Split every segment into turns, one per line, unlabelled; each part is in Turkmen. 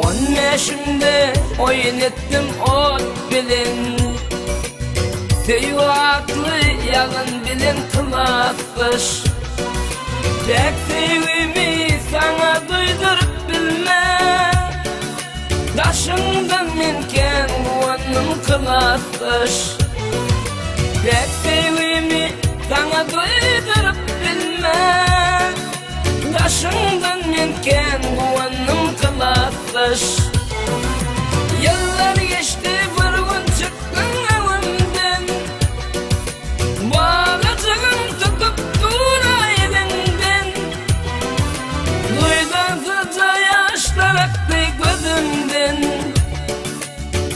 On bäşimde oýun etdim ot bilen Söýgi atly ýalyn bilen klasdaş Päk söýgimi saňa duýduryp bilmen Daşyňdan men kän guwandym klasdaş Päk söýgimi saňa duýduryp bilmen Daşyňdan men kän guwandym klasdaş Ýyllar geçdi bir gün çykdyň öňümden Balajygym tutup dur-a eliňden Duýdansyzja ýaşlar akdy gözümden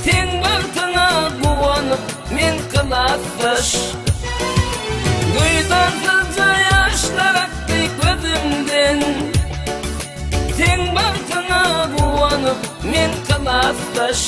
Seň bagtyňa guwanyp men klasdaş Duýdansyzja ýaşlar akdy gözümden Seň bagtyňa guwanyp men klasdaş.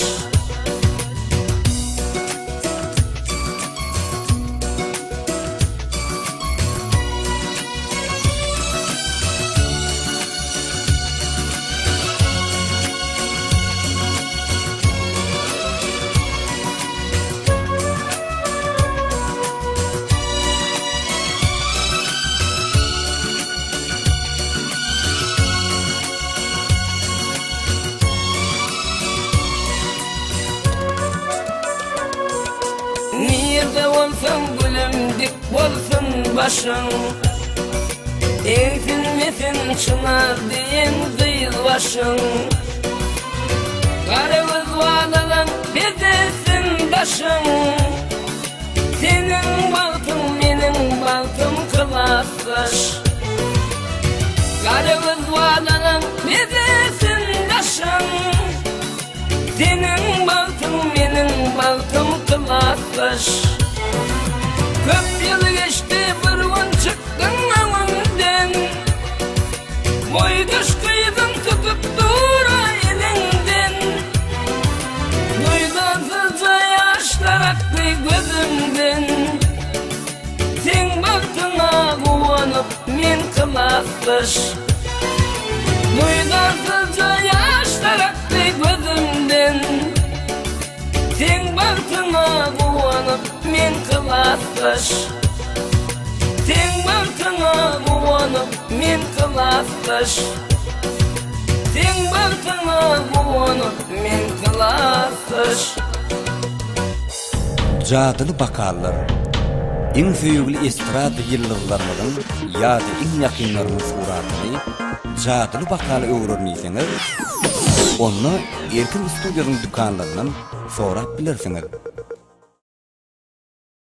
Nirde bolsaň gülüm dik bolsun başyň Egsilmesin çynar diýen gyz başyň Gara göz balalam bezesin daşyň Seniň bagtyň meniň bagtym kybapdaş Gara göz balalam bezesin daşyň Seniň bagtyň meniň bagtym kybapdaş Köp ýyl geçdi bir gün çykdyň öňümden Boýdaş gyzyň tutup dur-a eliňden Duýdansyzja ýaşlar akdy gözümden Seň bagtyňa guwanyp men klasdaş Duýdansyzja ýaşlar akdy gözümden Seň bagtyňa guwanyp men klasdaş Seň bagtyňa guwanyp men klasdaş Seň bagtyňa guwanyp men klasdaş.
Jadyly bokallar Iň söýgüli estrada ýyldyzlarymyzyň ýa-da iň ýakynlarynyň suratyny jadyly bokala öwrerin diýseňiz, onda Erkin studiýasynyň dükanlaryndan sorap bilersiňiz.